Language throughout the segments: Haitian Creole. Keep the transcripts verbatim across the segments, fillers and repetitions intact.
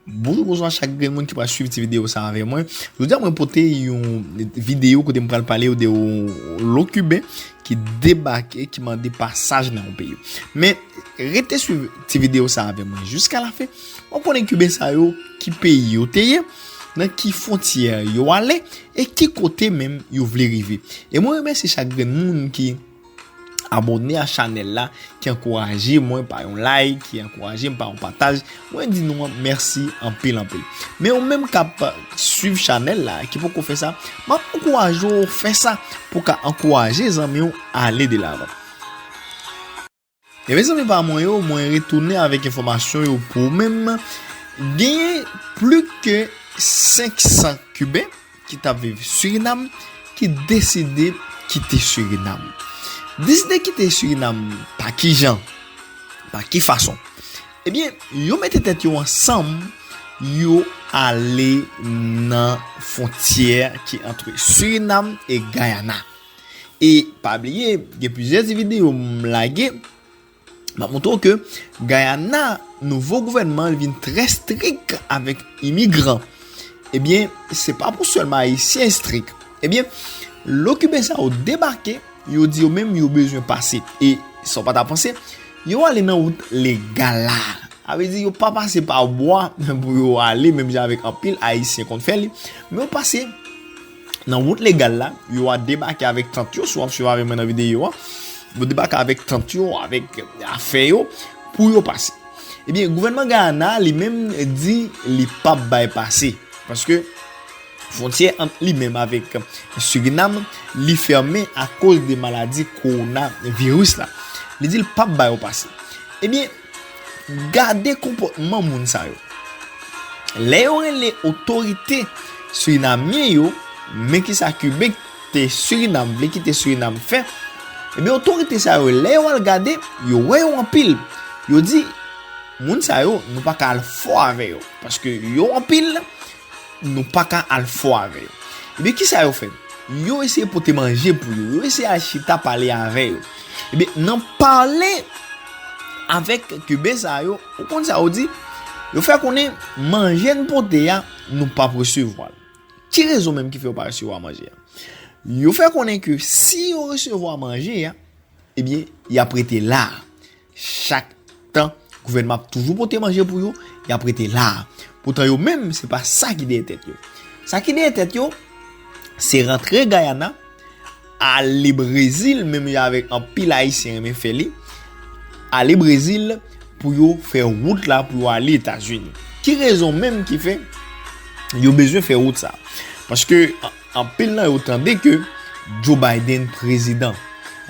Bonjou, bonswa chak grenn moun ki pral swiv ti videyo sa avè mwen. Jodi a mwen pote yon videyo kote m pral pale de yon lo kiben ki debake, ki mande pasaj nan yon peyi. Men, rete swiv ti videyo sa avè mwen jiska lafen. W ap konnen kiben sa yo, ki peyi yo te ye, nan ki fwontyè yo ale, e ki kote menm yo vle rive. E mwen remèsye chak grenn moun ki abòne a chanèl la, ki ankouraje mwen pa yon like, ki ankouraje m pa yon pataj. Mwen di nou mèsi anpil, anpil. Men ou menm k ap swiv chanèl la, ki poko fè sa, m ap ankouraje w fè sa pou ka ankouraje zanmi w ale de lavan. E mezanmi pa mwen yo, mwen retounen avèk enfòmasyon yo pou ou menm. Genyen plis ke senk san Kiben ki t ap viv Sirinam ki deside kite Sirinam. Deside kite Sirinam pa ki jan, pa ki fason? Ebyen, yo mete tèt yo ansanm, yo ale nan fwontyè ki ant Sirinam e Gayana. E pa bliye, gen plizyè ti videyo m lage, m ap montre w ke Gayana, nouvo gouvènman, li vin trè strik avèk imigran. Ebyen, se pa pou sèlman Ayisyen strik. Ebyen, lo kiben sa yo debake, yo di yo menm yo bezwen pase. E sa w pa ta panse, yo ale nan wout legal la. Sa vle di yo pa pase pa bwa pou yo ale, menm jan avèk anpil Ayisyen konn fè li. Men yo pase nan wout legal la, yo a debake avèk tant yo, si w ap swiv avèk mwen nan videyo a, yo debake avèk tant yo, avèk afè yo, pou yo pase. Ebyen, gouvènman Gayana li menm di li p ap bay pase, paske fwontyè ant li menm avèk Sirinam, li fèmen akoz de maladi kowonaviris la. Li di l p ap ba yo pase. Ebyen, gade konpòtman moun sa yo. Lè yo rele otorite sirinamyen yo, men kisa Kiben te Sirinam vle kite Sirinam fè, ebyen, otorite sa yo, lè yo al gade, yo wè yo anpil. Yo di, moun sa yo, nou pa ka al fò avè yo. Paske yo anpil, nou pa ka al fò avè yo. Ebyen, kisa yo fè? Yo eseye pote manje pou yo. Yo eseye al chita pale avè yo. Ebyen, nan pale avèk Kiben sa yo, ou konn sa yo di? Yo fè konnen manje n pote a, nou p ap resevwa l. Ki rezon menm ki fè yo pa resevwa manje a? Yo fè konnen ke si yo resevwa manje a, ebyen, y ap rete la. Chak tan, gouvènman ap toujou pote manje pou yo, y ap rete la. Poutan yo menm, se pa sa ki dèyè tèt yo. Sa ki dèyè tèt yo, se rantre Gayana, ale Brezil, menm jan avèk anpil Ayisyen renmen fè li, ale Brezil pou yo fè wout la, pou yo ale Etazini. Ki rezon menm ki fè yo bezwen fè wout sa? Paske an-, anpil nan yo tande ke Joe Biden prezidan.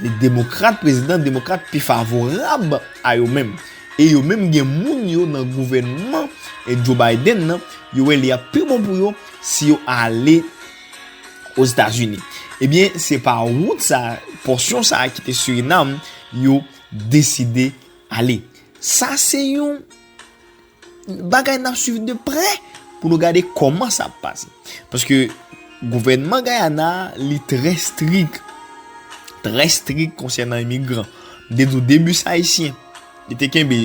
Li demokrat prezidan, demokrat pi favorab a yo menm. E yo menm gen moun yo nan gouvènman e Joe Biden nan, yo wè li ap pi bon pou yo si yo ale Ozetazini. Ebyen, se pa wout sa, pòsyon sa ki te Sirinam, yo deside ale. Sa se yon bagay n ap swiv de prè pou nou gade kòman sa ap pase. Paske gouvènman Gayana, li trè strik. Trè strik konsènan imigran. M te di w de bis ayisyen. Li te kenbe,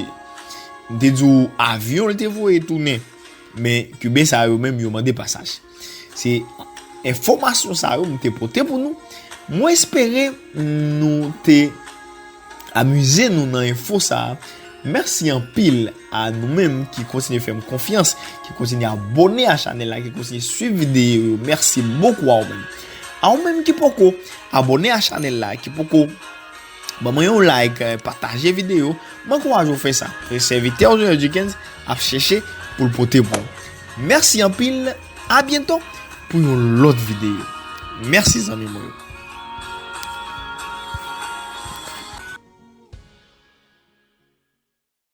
m te di w avyon li te voye tounen. Men Kiben sa yo menm yo mande pasaj. Se enfòmasyon sa yo m te pote pou nou. Mwen espere nou te amize nou nan enfo sa a. Mèsi anpil a nou menm ki kontinye fè m konfyans, ki kontinye abòne a chanèl la, ki kontinye swiv videyo yo. Mèsi bokou a ou menm. A ou menm ki poko abòne a chanèl la, ki poko ban mwen yon like, eh, pataje videyo, m ankouraje w fè sa. Se sèvitè w Junior Jukens ap chèche pou l pote pou ou. Mèsi anpil, a byento pou yon lòt videyo. Mèsi zanmi mwen yo.